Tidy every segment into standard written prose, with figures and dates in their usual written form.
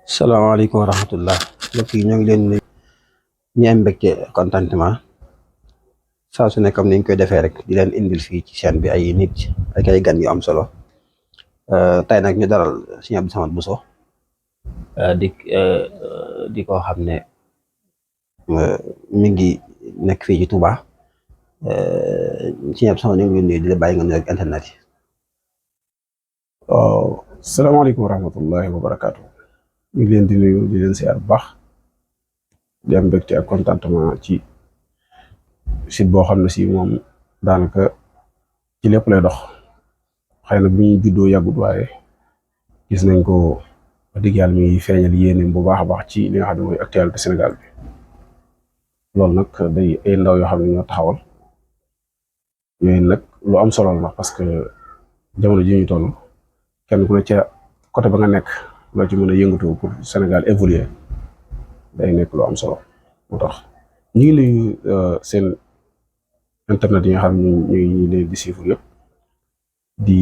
salaamaaleykum wa rahmatullah mbokk yi ñoo ngi leen nuyu ñu am mbégte contentement saa su nekk comme ni ñu koy defee rek di leen indil fii ci chaîne bi ay nit ak ay gan yu am solo tey nag ñu daral Serigne Abdou Samad Bousso di ko xam ne mi ngi nekk fii ci Touba Serigne Abdou Samad ñu ngi leen nuyu di la bàyyi nga nuyu ak internet yi. waaw salaamaaleykum wa rahmatullahi wa barakaatu. ñu ngi leen di nuyu di leen siyaar bu baax di am mbégte ak contentement ci site boo xam ne si moom daanaka ci lépp lay dox xëy na bu ñu juddoo yàggut waaye gis nañ ko wax dëgg yàlla mi ngi feeñal yéene bu baax a baax ci li nga xam ne mooy actualité Sénégal bi loolu nag day ay ndaw yoo xam ne ñoo taxawal yooyu nag lu am solo la parce que jamono ji ñu toll kenn ku ne ca côté ba nga nekk. loo ci mën a yëngatu pour Sénégal évoluer day nekk lu am solo moo tax ñu ngi nuyu seen internet yi nga xam ne ñu leen di suivre yëpp di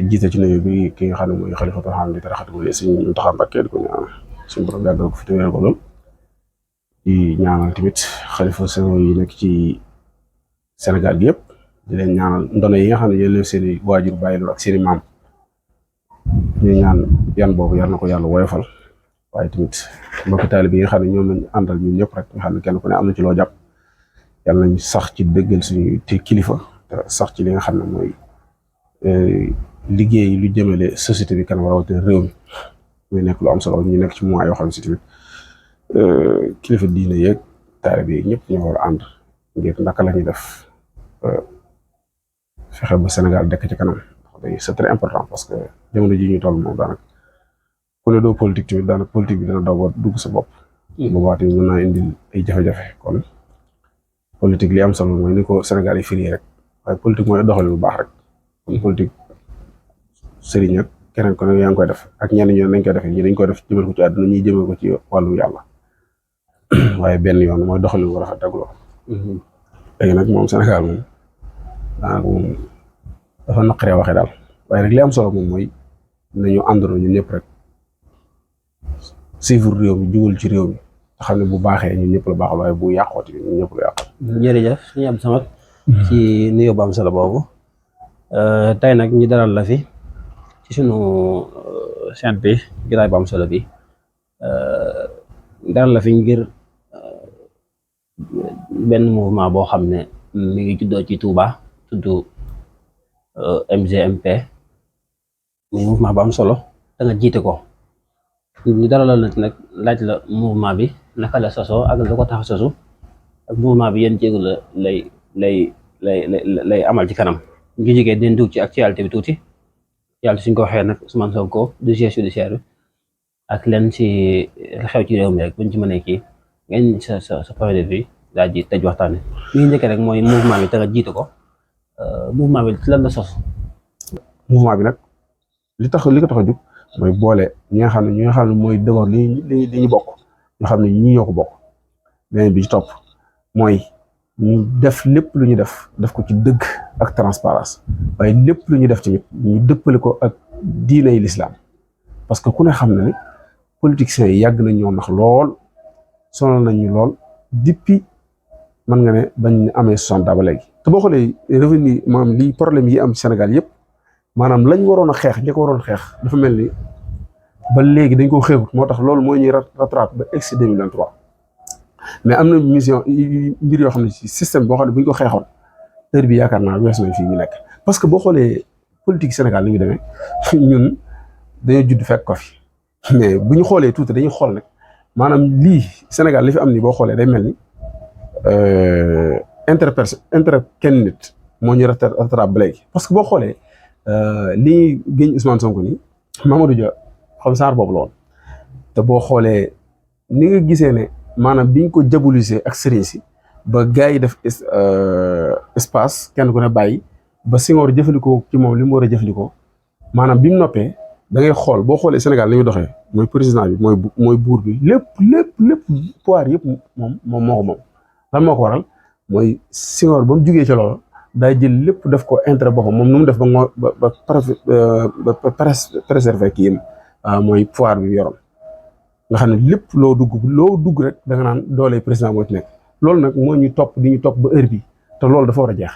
jiite ci nuyu bi ki nga xam ne mooy xalifatul xam di taraxat bu Sëriñ Muntaxa Mbakke di ko ñaanal suñu borom yàggal ko fi te wéral ko lool di ñaanal tamit xalifa yi nekk ci Sénégal gi yëpp di leen ñaanal ndono yi nga xam ne yéen leen seen i waajur bàyyi loolu ak seen i maam ñu ñaan yan boobu yal na ko yàlla woyofal waaye tamit mbokki taalibe yi nga xam ne ñoom lañ àndal ñun ñëpp rek nga xam ne kenn ku ne am na ci loo jàpp yàlla nañ sax ci dëggal suñu te kilifa te sax ci li nga xam ne mooy liggéey lu jëmale société bi kanam rawatina réew mi muy nekk lu am solo ñu nekk ci mois yoo xam ne si tamit kilifa diine yeeg taalibe yi ñëpp ñoo war a ànd ngir naka la ñuy def fexe ba Sénégal dekk ci kanam. C'est très important parce que jamono ji ñu toll moom daanaka ku ne doo politique tamit daanaka politique bi dana daw ba dugg sa bopp. boobaa tamit mën naa indil ay jafe-jafe kon politique li am solo mooy ni ko Sénégal yi firi rek waaye politique mooy doxalin bu baax rek kon politique sëriñ ak keneen ko ne yaa ngi koy def ak ñenn ñi nañ koy defee ñi dañ koy def jëmal ko ci àdduna ñuy jëmal ko ci wàllu yàlla waaye benn yoon mooy doxalin bu rafet tegloo. léegi nag moom Sénégal moom daanaka moom. dafa naqaree waxee daal waaye rek li am solo moom mooy nañu àndandoo ñun ñëpp rek suivre réew mi jugul ci réew mi te xam ne bu baaxee ñun ñëpp la baaxal waaye bu yàqooti ñun ñëpp la yàqal. jërëjëf Serigne Abdou Samad ci nuyoo bu am solo boobu tey nag ñu dalal la fi ci sunu chaîne bi jotaay bu am solo bi dalal la fi ngir benn mouvement boo xam ne mi ngi juddoo ci Touba tudd MGMP muy mouvement bu am solo da nga jiite ko ñu dalal la nag laaj la mouvement bi naka la sosoo ak la ko tax a sosu ak mouvement bi yéen jéego la lay amal ci kanam ñu jógee den dugg ci actualité bi tuuti actualité suñ ko waxee nag Ousmane Sonko dossier judiciaire bi ak leen ci xew ci réew mi rek buñ ci mënee kii ngeen sa point de vue daal di tëj waxtaane li ñu njëkkee rek mooy mouvement bi te nga jiite ko mouvement bi lan la sos. mouvement bi nag li ko tax a jóg mooy boole ñi nga xam ne mooy d'abord li ñu bokk ñoo xam ne ñi ñoo ko bokk beneen bi ci topp mooy ñu def lépp lu ñu def ko ci dëgg ak transparence waaye lépp lu ñu def tamit ñu dëppale ko ak diinay l'islam parce que ku ne xam na ne politiciens yi yàgg nañ ñoo nax lool sonal nañ ñu lool depuis mën nga ne bañ amee 60 ba léegi. te boo xoolee revenu maanaam lii problème yi am Sénégal yëpp maanaam lañ waroon a xeex ñi ko waroon xeex dafa mel ni ba léegi dañ ko xeexut moo tax loolu mooy ñuy rattrape ba egg si 2023 mais am na mission mbir yoo xam ne ci système boo xam ne bu ñu ko xeexoon heure bi yaakaar naa wees nañ fii ñu nekk parce que boo xoolee politique Sénégal ni ñu demee ñun dañoo judd fekk ko fi mais bu ñu xoolee tuuti dañuy xool nag maanaam lii Sénégal li fi am ni boo xoolee day mel ni intérêt kenn nit moo ñu rattrape ba léegi parce que boo xoolee li ñuy génn Ousmane Sonko nii Mamadou Dia xam saar boobu la woon te boo xoolee ni nga gisee ne maanaam biñ ko diaboliser ak sëriñ si ba gars yi def espace kenn ku ne bàyyi ba Senghor jëfandikoo ci moom li mu war a jëfandikoo maanaam bi mu noppee da ngay xool boo xoolee Sénégal li muy doxee mooy président bi mooy buur bi lépp pouvoir yëpp moom moo ko moom lan moo ko waral mooy Senghor ba mu jugee ci loolu daa jël lépp def ko intérêt boppam moom nu mu def ba préserver kii mooy pouvoir bi yoroon nga xam ne lépp loo dugg rek da nga naan doole président moo ci nekk loolu nag moo ñu topp di ñu topp ba heure bi te loolu dafa war a jeex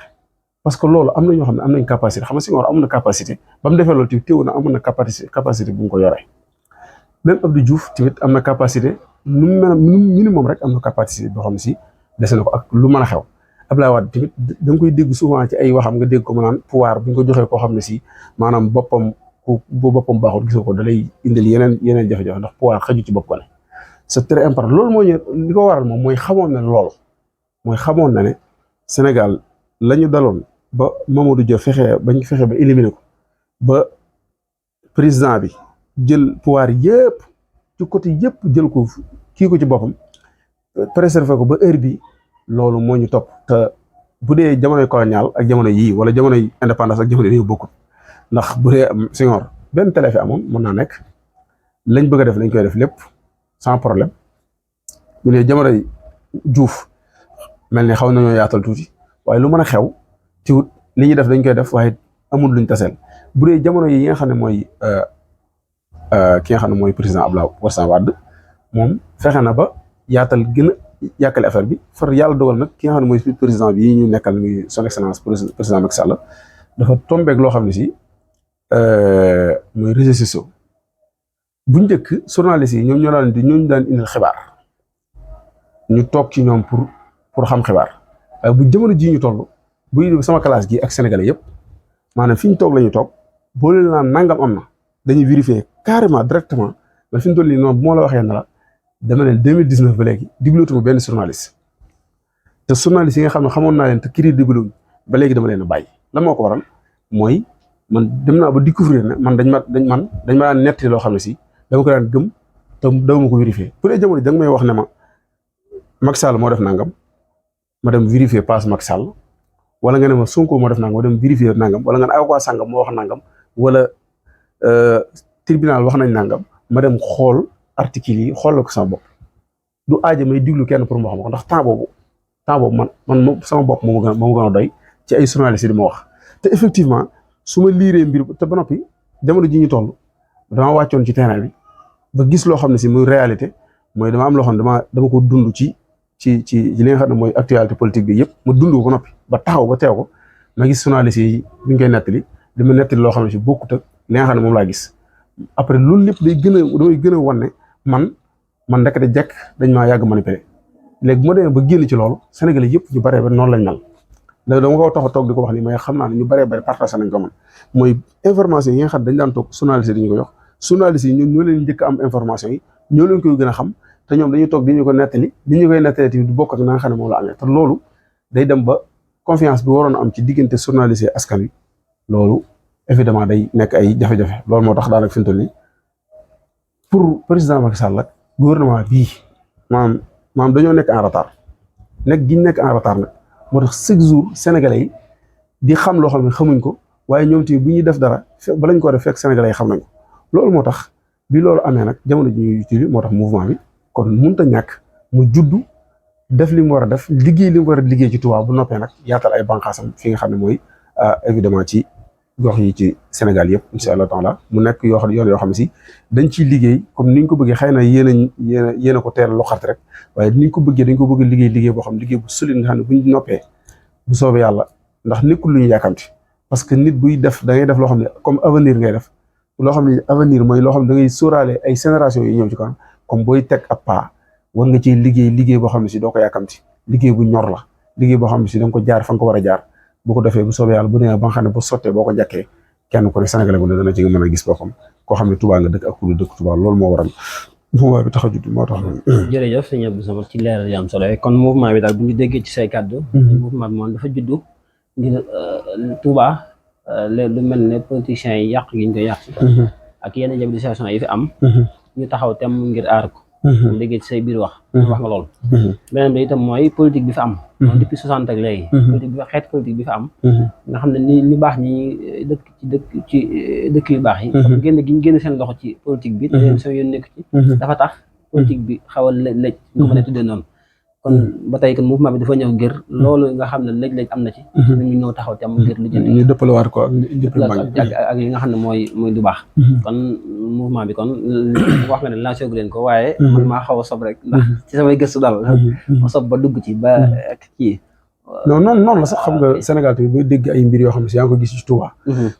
parce que loolu am na ñoo xam ne am nañ capacité xam nga Senghor amoon na capacité ba mu defee loolu tamit teewu na amoon na capacité bu mu ko yoree même Abdou Diouf tamit am na capacité nu mu mel minimum rek am na capacité boo xam ne si dese na ko ak lu mën a xew Abdoulaye Wade tamit da nga koy dégg souvent ci ay waxam nga dégg ko ma naan pouvoir bu ñu ko joxee koo xam ne si maanaam boppam bu boppam baaxul gisoo ko da lay indil yeneen jafe-jafe ndax pouvoir xaju ci bopp ko ne c'est très important loolu moo ñu li ko waral moom mooy xamoon na loolu mooy xamoon na ne Sénégal la ñu daloon ba Mamadou Dia fexe ba éliminer ko ba président bi jël pouvoir yëpp ci côté yëpp jël ko kii ko ci boppam préserver ko ba heure bi loolu moo ñu topp te bu dee jamonoy colonial ak jamono yii wala jamonoy indépendance ak jamono yii bokkut ndax bu dee Senghor benn télé fi amoon mën naa nekk lañ bëgg a def lañ koy def lépp sans problème bu dee jamonoy Diouf mel ni xaw nañoo yaatal tuuti waaye lu mën a xew ci wut li ñuy def dañ koy def waaye amul luñ taseel bu dee jamono yi nga xam ne mooy ki nga xam ne mooy président Abdoulaye Wade moom fexe na ba yaatal gën a yàkkale affaire bi far yàlla dogal nag ki nga xam ne mooy président bi yi ñu nekkal muy son excellence président Macky Sall dafa tombeeg loo xam ne si mooy réseaux sociaux bu njëkk journalistes yi ñoom ñooñu daan indil xibaar ñu toog ci ñoom pour xam xibaar waaye bu jamono jii ñu toll buy sama classe gi ak sénégalais yëpp maanaam fi ñu toog la ñu toog boo leen naan nangam am na dañuy vérifier carrément directement man fi ñu toll nii noonu bu ma la waxee ne la dama ne 2019 ba léegi diglootuma benn journaliste te journaliste yi nga xam ne xamoon naa leen te kii digluñ ba léegi dama leen a bàyyi la moo ko waral mooy man dem naa ba découvrir ne man dañ ma daan netti loo xam ne si dama ko daan gëm te dawuma ko vérifier pour les jamono da nga may wax ne ma Macky Sall moo def nangam ma dem vérifier passe Macky Sall wala nga ne ma Sonko moo def nangam ma dem vérifier nangam wala nga ne avocat sangam moo wax nangam wala tribunal wax nañ nangam ma dem xool article yi xoolal ko sama bopp du aaja may diglu kenn pour mu wax ma ko ndax temps boobu man sama bopp moo ma gën a doy ci ay journalistes yi di ma wax te effectivement su ma liiree mbir te ba noppi jamono ji ñu toll dama wàccoon ci terrain bi ba gis loo xam ne si muy réalité mooy dama am loo xam ne dama ko dund ci li nga xam ne mooy actualité politique bi yëpp ma dund ko ba noppi ba taxaw ba teew ko ma gis journalistes yi bu ñu koy nettali dama nettali loo xam ne si bokkut ak li nga xam ne moom laa gis après loolu lépp damay gën a wan ne man ndekete jekk dañ maa yàgg manipuler léegi bu ma demee ba génn ci loolu Sénégalais yëpp ñu baree ba noonu lañ mel léegi dama ko tax a toog di ko wax ni mais xam naa ne ñu baree bari partagé nañ ko man mooy information yi nga xam dañ daan toog journalistes yi dañu ko jox journalistes yi ñoo leen njëkk am information yi ñoo leen koy gën a xam te ñoom dañuy toog di ñu ko nettali di ñu koy nettali tamit du bokk ak na nga xam ne moom la amee te loolu day dem ba confiance bi waroon a am ci diggante journalistes yi askan wi loolu évidemment day nekk ay jafe-jafe loolu moo tax daanaka fi mu toll nii pour président Macky Sall ak gouvernement bii maanaam dañoo nekk en retard nekk gi ñu nekk en retard nag moo tax chaque jour sénégalais yi di xam loo xam ne xamuñ ko waaye ñoom tamit bu ñuy def dara ba lañ ko def fekk sénégalais yi xam nañ ko loolu moo tax bi loolu amee nag jamono ji ñuy utiliser moo tax mouvement bi kon mënut a ñàkk mu juddu def li mu war a def liggéey li mu war a liggéey ci Touba bu noppee nag yaatal ay bànqaasam fi nga xam ne mooy évidemment ci gox yi ci Sénégal yëpp incha allah taala mu nekk yoon yoo xam ne si dañ ciy liggéey comme ni ñu ko bëggee xëy na yéen a ko teel loxart rek waaye ni ñu ko bëggee dañ ko bëgg liggéey boo xam liggéey bu solide nga xam ne bu ñu noppee bu soobee yàlla ndax nekkul lu ñu yàkkamti parce que nit buy def da ngay def loo xam ne comme avenir ngay def loo xam ne avenir mooy loo xam ne da ngay sóoraale ay génération yi ñëw ci kanam comme booy teg ab pas war nga ciy liggéey boo xam ne si doo ko yàkkamti liggéey bu ñor la liggéey boo xam ne si da nga ko jaar fa nga ko war a jaar bu ko defee bu soobee yàlla bu nee ba nga xam ne bu sottee boo ko jàkkee kenn ku ne Sénégalais bu ne dana ci mën a gis boppam koo xam ne Touba nga dëkk ak ku dëkk Touba loolu moo waral mouvement bi tax a judd moo tax. jërëjëf sëñ Abdou Samad ci leeral yi am solo kon mouvement bi daal bu ñu déggee ci say kàddu. mouvement bi moom dafa juddu ngir Touba lu mel ne politiciens yi yàq gi ñu koy yàq. ak yenn diabolisation yi fi am. ñu taxaw tem ngir aar ko. mu déggee ci say biir wax nga loolu beneen bi itam mooy politique bi fa am depuis 60 ak léegi politique bi fa xeet politique bi fa am nga xam ne ni baax ñi dëkk yu baax yi dafa génn gi ñu génn seen loxo ci politique bi te leen seen yoon nekk ci dafa tax politique bi xaw a lëj ñu ko mën a tuddee noonu kon ba tey kon mouvement bi dafa ñëw ngir loolu nga xam ne léeg-léeg am na ci ñu ñëw taxaw te am ngir lu jënd ñu dëppalewaat ko ak njëppal mag ak yi nga xam ne mooy du baax kon mouvement bi kon wax nga ne lancé gu leen ko waaye man maa xaw a sob rek ndax ci samay gëstu daal ma sob ba dugg ci ba kii non noonu la sax xam nga Sénégal tamit booy dégg ay mbir yoo xam ne si yaa ngi ko gis ci Touba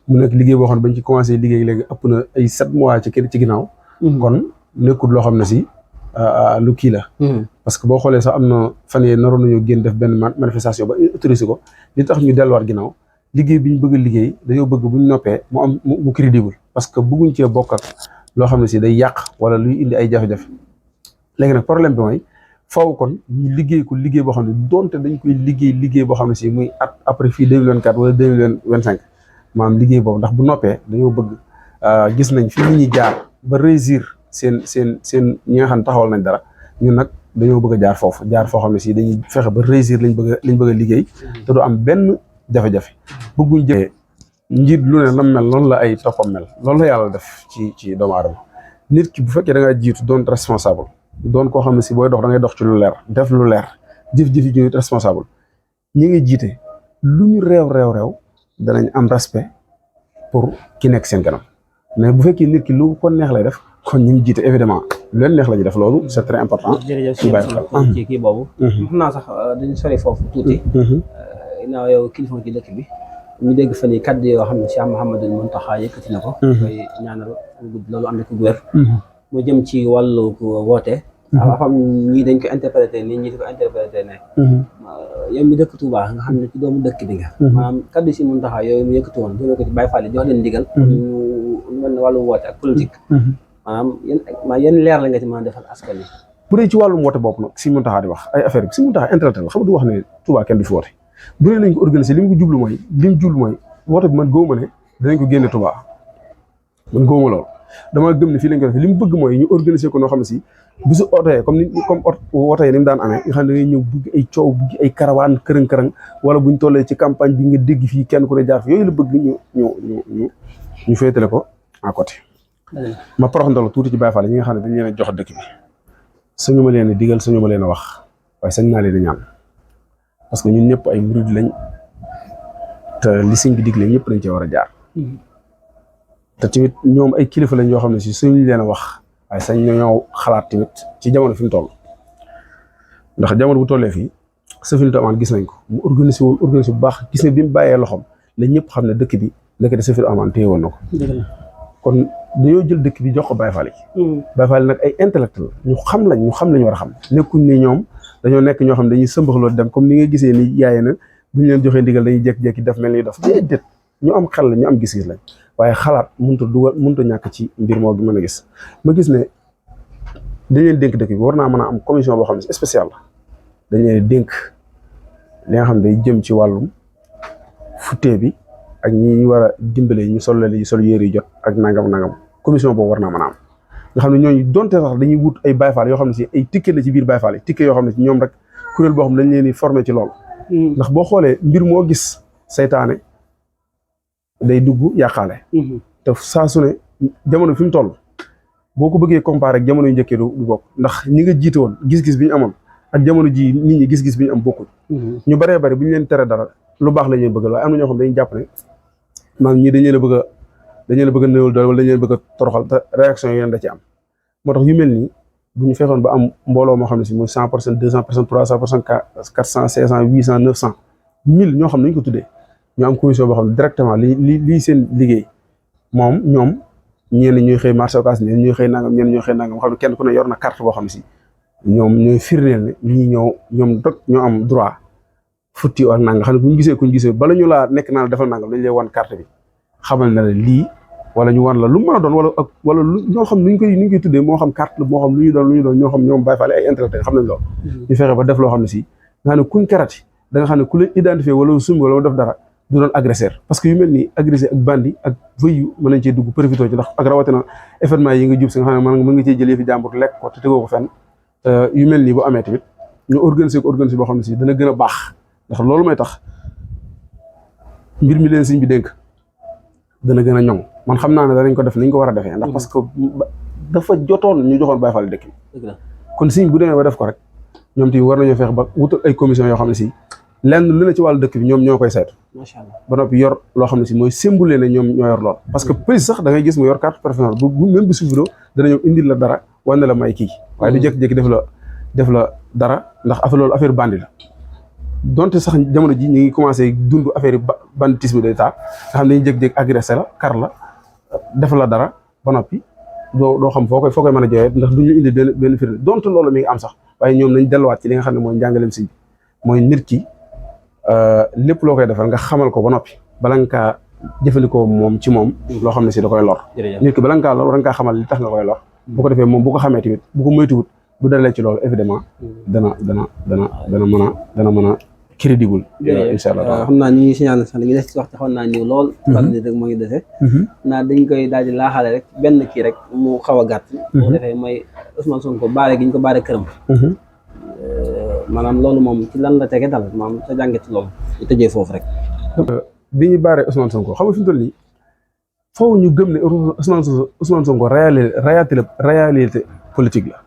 mu nekk liggéey boo xam ne bañ ci commencé liggéey léegi ëpp na ay 7 mois ci ginnaaw kon nekkul loo xam ne si lu kii la parce que boo xoolee sax am na fan yee naroon nañoo génn def benn manifestation ba autorisé ko li tax ñu delluwaat ginnaaw liggéey bi ñu bëgg a liggéey dañoo bëgg bu ñu noppee mu am mu crédible parce que bëgguñ cee bokk ak loo xam ne si day yàq wala luy indi ay jafe-jafe léegi nag problème bi mooy faaw kon ñu liggéey ko liggéey boo xam ne donte dañ koy liggéey boo xam ne si muy at après fii 2024 wala 2025 maanaam liggéey boobu ndax bu noppee dañoo bëgg gis nañ fi nit ñi jaar ba réussir seen ñi nga xam ne taxawal nañ dara ñun nag dañoo bëgg a jaar foo xam ne si dañuy fexe ba réussir liñ bëgg a liggéey te du am benn jafe-jafe bëgguñ jëfee njiit lu ne lam mel noonu la ay toppam mel loolu la yàlla def ci doomu aadama nit ki bu fekkee da ngaa jiitu doon responsable doon koo xam ne si booy dox da ngay dox ci lu leer def lu leer jëf-jëf yi ñu responsable ñi ngi jiite lu ñu réew danañ am respect pour ki nekk seen kanam mais bu fekkee nit ki lu ko neex lay def kon ñu ngi jiite évidemment lu leen neex la ñuy def loolu c'est très important. jërëjëf ci kii boobu. xam naa sax dañu sori foofu tuuti. ginnaaw yow kilifa ci dëkk bi ñu dégg fan yii kaddu yoo xam ne Cheikh Mouhamadou Mountakha yëkkati na ko. koy ñaanal loolu am na ko wér. mu jëm ci wàllu woote. waaw xam ñii dañ ko interprété nii ñii di ko interprété ne. yow mi dëkk Touba nga xam ne ci doomu dëkk bi nga. maanaam kaddu si Mountakha yooyu mu yëkkati woon jëmee ko ci Baye Fall jox leen ndigal. ñu mel ne wàllu woote ak politique. maanaam yan leer la nga ci mën a defal askan wi. bu dee ci wàllum woote bopp nag si Mountakha di wax ay affaire bi si Mountakha intellectuel xam nga du wax ne Touba kenn du fi woote bu dee nañ ko organiser li mu jublu mooy woote bi man góoma ne danañ ko génne Touba man góoma lool dama gëm ne fii lañ ko def li mu bëgg mooy ñu organiser ko noo xam ne si bisu ootee comme woote yi ni mu daan amee nga xam ne da ngay ñëw bëgg ay coow bëgg ay karawaan kërëng-kërëng wala buñ tollee ci campagne bi nga dégg fii kenn ku ne jaar fi yooyu la bëgg ñu féetale ko à côté ma porox ndolo tuuti ci Baye Fall ñi nga xam ne dañ leen a jox dëkk bi sañu ma leen a digal sañu ma leen a wax waaye sañ naa leen a ñaan parce que ñun ñëpp ay murid lañ te li sëñ bi digle ñëpp dañ cee war a jaar te tamit ñoom ay kilifa lañ yoo xam ne si suñu leen a wax waaye sañ ñoo xalaat tamit ci jamono fi mu toll ndax jamono bu tollee fii Safinatoul Amaan gis nañ ko mu organisé bu baax gis ne bi mu bàyyee loxoom la ñëpp xam ne dëkk bi nekkati Safinatoul Amaan téye woon na ko kon dañoo jël dëkk bi jox ko Baye Fall yi Baye Fall yi nag ay intellectuel ñu xam lañ war a xam nekkuñ ni ñoom dañoo nekk ñoo xam ne dañuy sëmbaxloo dem comme ni nga gisee ni yaay na bu ñu leen joxee ndigal dañuy jékki-jékki def mel ni dof déedéet ñu am xel la ñu am gis-gis lañ waaye xalaat mënut a ñàkk ci mbir moo gi mën a gis ma gis ne dañ leen dénk dëkk bi war naa mën a am commission boo xam ne spécial la dañ leen dénk li nga xam ne day jëm ci wàllum futtee bi ak ñi war a dimbale ñu sol yére yu jot ak nangam commission boobu war naa mën a am nga xam ne ñooñu donte sax dañuy wut ay Baye Fall yoo xam ne si ay ticket la ci biir Baye Fall yi ticket yoo xam ne si ñoom rek kuréel boo xam ne dañ leen di formé ci loolu ndax boo xoolee mbir moo gis saytaane day dugg yàqaale te saa su ne jamono fi mu toll boo ko bëggee comparé ak jamono yu njëkkee du bokk ndax ñi nga jiite woon gis-gis bi ñu amoon ak jamono ji nit ñi gis-gis bi ñu am bokkul ñu baree bari bu ñu leen tere dara lu baax la ñuy bëgg waaye am na ñoo xam dañuy jàpp ne maanaam ñii dañu leen a bëgg a néewal doole wala dañu leen bëgg a toroxal te réaction yi da ci am moo tax yu mel nii bu ñu fexoon ba am mbooloo moo xam ne si muy 100 personnes 200 personnes 300 personnes 400 500 800 900 1000 ñoo xam ne ñu ko tuddee ñu am commission boo xam ne directement lii seen liggéey moom ñoom ñenn ñuy xëy marché occas ñenn ñuy xëy nangam ñenn ñuy xëy nangam xam ne kenn ku ne yor na carte boo xam ne si ñoom ñooy firndeel ne ñii ñoom dog ñoo am droit futti ak nangam xam ne bu ñu gisee bala ñu laa nekk naa la defal nangam dañ lay wan carte bi xamal na la lii wala ñu wan la lu mën a doon wala lu ñoo xam ni ñu koy tuddee moo xam carte la moo xam lu ñu doon ñoo xam ñoom Baye Fall ay intellectuel xam nañ loolu ñu fexe ba def loo xam ne si nga xam ne kuñ karati da nga xam ne ku leen identifié wala sumb wala def dara du doon agresseur parce que yu mel nii agressé ak bandi ak voyou mën nañ cee dugg profité ci ndax ak rawatina événement yi nga jub si nga xam ne mën nga cee jëlee fi jàmbur lekk ko te tegoo ko fenn yu mel nii bu amee tamit ñu organiser boo xam ne si dana gën a baax ndax loolu may tax mbir mi leen sëñ bi dénk dana gën a ñoŋ man xam naa ne danañ ko def ni ñu ko war a defee ndax parce que dafa jotoon ñu joxoon Baye Fall dëkk bi kon sëñ bu demee ba def ko rek ñoom tamit war nañoo feex ba wutal ay commission yoo xam ne si lenn lu ne ci wàllu dëkk bi ñoom ñoo koy saytu macha allah ba noppi yor loo xam ne si mooy symbole ne ñoom ñoo yor lool parce que police sax da ngay gis mu yor carte professionnelle bu même bi suufidoo dana ñëw indil la dara wane la may kii waaye du jékki-jékki def la dara ndax affaire loolu affaire bandi la donte sax jamono ji ñu ngi commencé dund affaire yi banditisme d'état nga xam ne dañuy jékki-jékki agressé la kar la def la dara ba noppi doo xam foo koy mën a jooyee ndax du ñu indi benn firnde donte loolu mi ngi am sax waaye ñoom nañ delluwaat ci li nga xam ne mooy njàngaleem sëñ bi mooy nit ki lépp loo koy defal nga xamal ko ba noppi bala nga kaa jëfandikoo moom ci moom loo xam ne si da koy lor nit ki bala nga kaa lor war nga kaa xamal li tax nga koy lor bu ko defee moom bu ko xamee tamit bu ko moytuwut bu dalee ci loolu évidemment dana mën a crédible incha allah xam naa ñu ngi signalé sax li ngi des ci waxtu xaw naa ñëw lool par nit rek moo ngi dese naa dañ koy daal di laaxaale rek benn kii rek mu xaw a gàtt bu ko defee mooy Ousmane Sonko baare gi ñu ko baare këram maanaam loolu moom ci lan la tege dal maanaam sa jàngat ci loolu ñu tëjee foofu rek bi ñu baaree Ousmane Sonko xam nga fi mu toll nii foofu ñu gëm ne Ousmane Sonko réalité politique la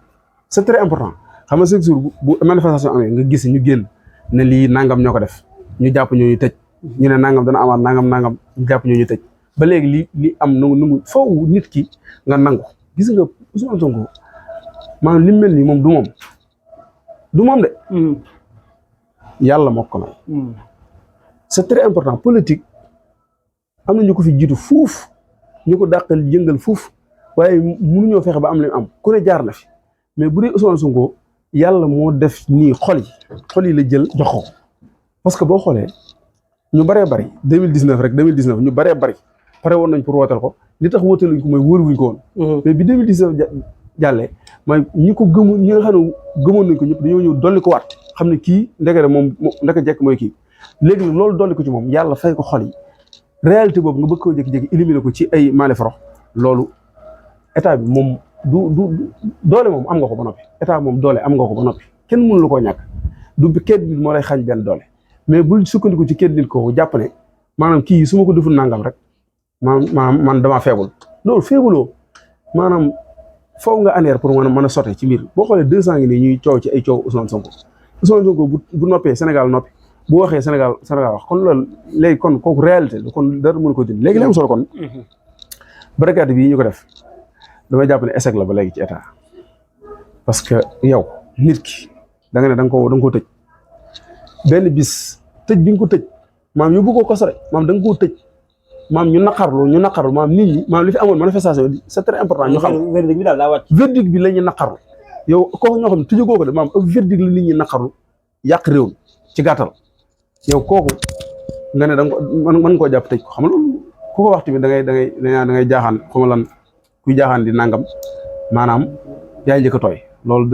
c'est très important xam nga chaque jour bu manifestation amee nga gis ñu génn ne lii nangam ñoo ko def ñu jàpp ñooñu tëj ñu ne nangam dana amaat nangam ñu jàpp ñooñu tëj ba léegi li am nangu foofu nit ki nga nangu gis nga Ousmane Sonko maanaam li mu mel nii moom du moom de yàlla moo ko may c'est très important politique am na ñu ko fi jiitu fuuf ñu ko dàqal yëngal fuuf waaye mënuñoo fexe ba am li am ku ne jaar na fi mais bu dee Ousmane Sonko yàlla moo def nii xol yi la jël jox ko parce que boo xoolee ñu bëree bëri 2019 rek 2019 ñu bëree bëri pare woon nañ pour wootal ko li tax wootaluñ ko mooy wóoruwuñ ko woon mais bi 2019 jàllee mooy ñi ko gëmu ñi nga xam ne gëmoon nañ ko ñëpp dañoo ñëw dolli ko waat xam ne kii ndekete moom ndeke jekk mooy kii léegi nag loolu dolli ko ci moom yàlla fay ko xol yi réalité boobu nga bëgg koo jékki-jékki éliminer ko ci ay malefrox loolu état bi moom du doole moom am nga ko ba noppi état moom doole am nga ko ba noppi kenn mënu la koo ñàkk du kenn nit moo lay xañ benn doole mais bul sukkandiku ci kenn nit ko jàpp ne maanaam kii su ma ko deful nangam rek man damaa feebul loolu feebuloo maanaam faw nga aneer pour mën a sote ci mbir boo xoolee 200 ngi nii ñuy coow ci ay coow Ousmane Sonko bu noppee Sénégal noppi bu waxee Sénégal wax kon loolu léegi kon kooku réalité la kon dara mënu ko dindi léegi li am solo kon barakaati bii ñu ko def damay jàpp ne échec la ba léegi ci état parce que yow nit ki da nga ne da nga koo tëj benn bis tëj bi nga ko tëj maam yóbbu ko kaso rek maam da nga koo tëj maam ñu naqarlu maam nit ñi maam li fi amoon manifestation c'est très important ñu xam verdict bi daal daa wàcc verdict bi la ñu naqarlu yow kooku ñoo xam ne tëjoo ko de maam ak verdict la nit ñi naqarlu yàq réew mi ci gàttal yow kooku nga ne da nga ko mën koo jàpp tëj ko xam nga loolu ku ko wax tamit da ngay jaaxaan xama lan kuy jaaxaan di nangam maanaam yaay njëkk a tooy loolu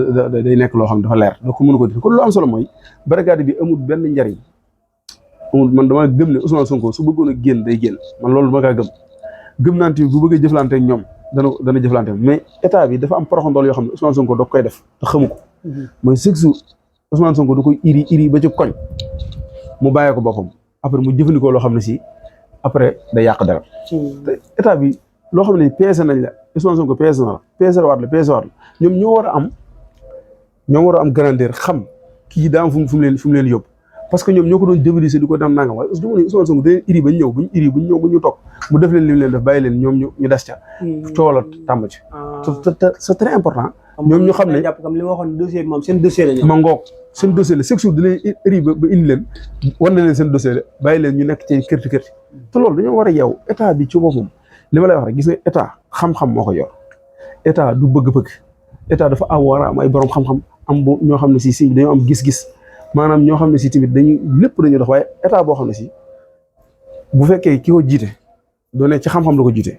day nekk loo xam ne dafa leer doo ko mënu ko def kon lu am solo mooy barakaati bi amul benn njariñ amul man dama gëm ne Ousmane Sonko su bëggoon a génn day génn man loolu dama kaa gëm naan tamit bu bëggee jëflante ak ñoom dana jëflante mais état bi dafa am poroxandool yoo xam ne Ousmane Sonko da koy def te xamu ko mooy chaque jour Ousmane Sonko da koy iri ba ci koñ mu bàyyee ko boppam après mu jëfandikoo loo xam ne si après day yàq dara te état bi loo xam ne peese nañ la Ousmane Sonko peese na la peese waat la ñoom ñoo war a am grandeur xam kii daa am fu mu leen yóbbu parce que ñoom ñoo ko doon dévaliser di ko dem nangam waaye Ousmane Sonko dañuy iri ba ñu ñëw bu ñu toog mu def leen li leen def bàyyi leen ñoom ñu des ca coow la tàmm ci c'est très important ñoom ñu xam ne jàpp comme li ma waxoon dossier bi moom seen dossier la ma ngoog seen dossier la chaque jour da leen iri ba indi leen war na leen seen dossier la bàyyi leen ñu nekk ci kërti te loolu dañoo war a yeew état bi ci boppam li ma lay wax rek gis nga état xam-xam moo ko yor état du bëgg-bëgg état dafa war a am ay borom xam-xam am ñoo xam ne si dañoo am gis-gis maanaam ñoo xam ne si tamit lépp dañuy dox waaye état boo xam ne si bu fekkee ki ko jiite doo ne ci xam-xam la ko jiite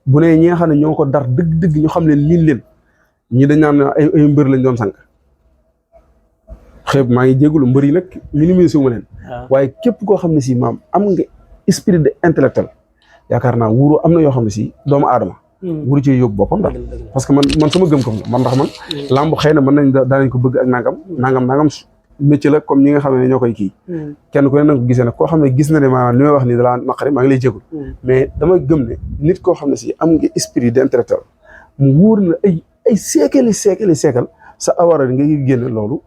bu ne ñi nga xam ne ñoo ko dar dëgg-dëgg ñu xam leen miin leen ñi dañ naan ay mbër lañ doon sànq xëy maa ngi jégalu mbër yi nag minimiser wu ma leen waaye képp koo xam ne si maam am nga esprit de intellectuel yaakaar naa wuuru am na yoo xam ne si doomu aadama wuru ci yóbbu boppam daal parce que man sama gëm ko man ndax man làmb xëy na mën nañ daanañ ko bëgg ak nangam métier la comme ñi nga xam ne ñoo koy kii kenn ku ne nanga ko gisee nag koo xam ne gis na ne maanaam li may wax nii dalaa naqari maa ngi lay jégul mais dama gëm ne nit koo xam ne si am nga esprit d'intellectuel mu wóor na ay siècle sa awara nga génn loolu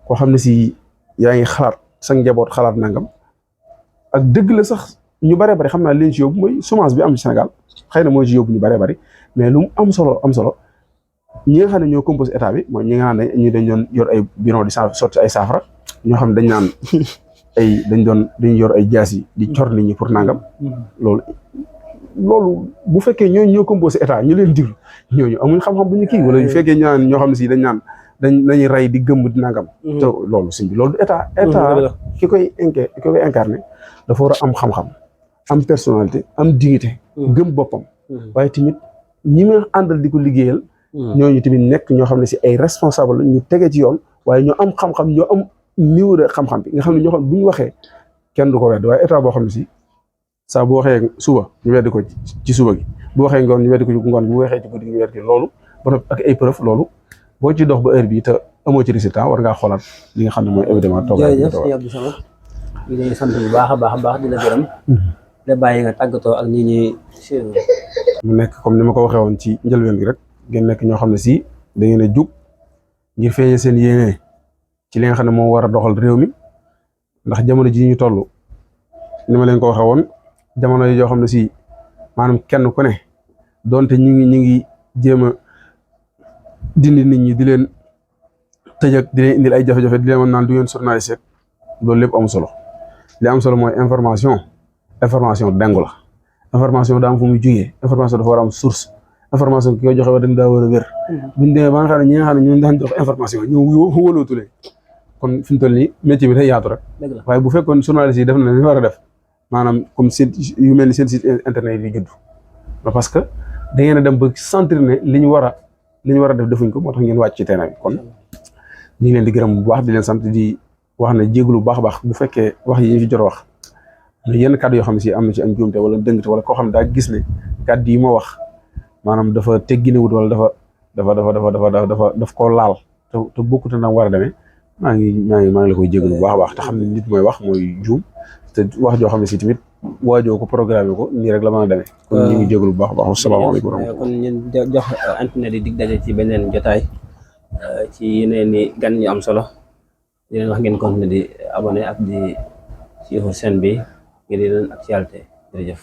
koo xam ne si yaa ngi xalaat sa njaboot xalaat nangam ak dëgg la sax ñu bëree bëri xam naa leen ci yóbbu mooy chômage bi am ci Sénégal xëy na moo ci yóbbu ñu bëree bëri mais lu mu am solo ñi nga xam ne ñoo composé état bi mooy ñi nga xam ne ñu dañ doon yor ay bidon di sotti ay saafara ñoo xam ne dañ naan dañ yor ay jaas yi di cor nit ñi pour nangam loolu bu fekkee ñooñu ñoo composé état ñu leen diglu ñooñu amuñ xam-xam bu ñu kii wala bu fekkee ñu naan ñoo xam ne si dañ naan dañuy rey di gëmm di nangam. te loolu sëñ bi loolu du état. ki koy incarné dafa war a am xam-xam am personnalité am dignité. gëm boppam. waaye tamit ñi nga àndal di ko liggéeyal. ñooñu tamit nekk ñoo xam ne si ay responsable la ñu tege ci yoon waaye ñoo am xam-xam ñoo am niveau de xam-xam bi nga xam ne ñoo xam bu ñu waxee kenn du ko wedd waaye état boo xam ne si saa bu waxee suba ñu weddi ko ci suba gi bu waxee ngoon ñu weddi ko ci ngoon bu waxee ci guddi ñu weddi loolu ba ak ay preuve loolu boo ci dox ba heure bi te amoo ci résultat war ngaa xoolaat li nga xam ne mooy évidemment toog jërëjëf sëñ Abdou Samad ñu lay sant bu baax a baax di la gërëm la bàyyi nga tàggatoo ak ñi ñuy mu nekk comme ni ma ko waxee woon ci njëlbeen gi rek ngeen nekk ñoo xam ne si da ngeen a jug ngir feeñe seen yéene ci li nga xam ne moo war a doxal réew mi ndax jamono ji ñu toll ni ma leen ko waxee woon jamono yi yoo xam ne si maanaam kenn ku ne donte ñi ngi jéem a dindi nit ñi di leen tëj ak di leen indil ay jafe-jafe di leen mën naan du ngeen journaliste loolu lépp am solo li am solo mooy information dengu la information daa am fu muy jugee information dafa war a am source information ki koy joxe dañ daa war a wér buñ demee ba nga xam ne ñi nga xam ne ñoo daan jox information ñoo wóolootulee kon fi mu toll nii métier bi day yaatu rek waaye bu fekkoon journaliste yi def na li war a def maanaam comme site yu mel ni seen site internet yi di judd parce que da ngeen a dem ba sentir ne li ñu war a def defuñ ko moo tax ngeen wàcc ci terrain bi kon ñu ngi leen di gërëm bu baax di leen sant di wax ne jégalu bu baax a baax bu fekkee wax yi ñu fi jot a wax yenn kàddu yoo xam ne si am na ci ak njuumte wala dëngte wala koo xam ne daa gis ne kàddu yi ma wax maanaam dafa tegginewut wala daf koo laal te bokkut na war a demee maa ngi la koy jégalu bu baax a baax te xam ne nit mooy wax mooy juum te wax joo xam ne si tamit waajoo ko programme ko nii rek la mën a demee. kon ñu ngi jégalu bu baax a baax asalaamaaleykum wa rahmatulah. kon ñu jox internet yi dig daje ci beneen jotaay ci yeneen i gan ñu am solo di leen wax ngeen continuer di abonné ak di suivre chaîne bi ngir yeneen actualité jërëjëf.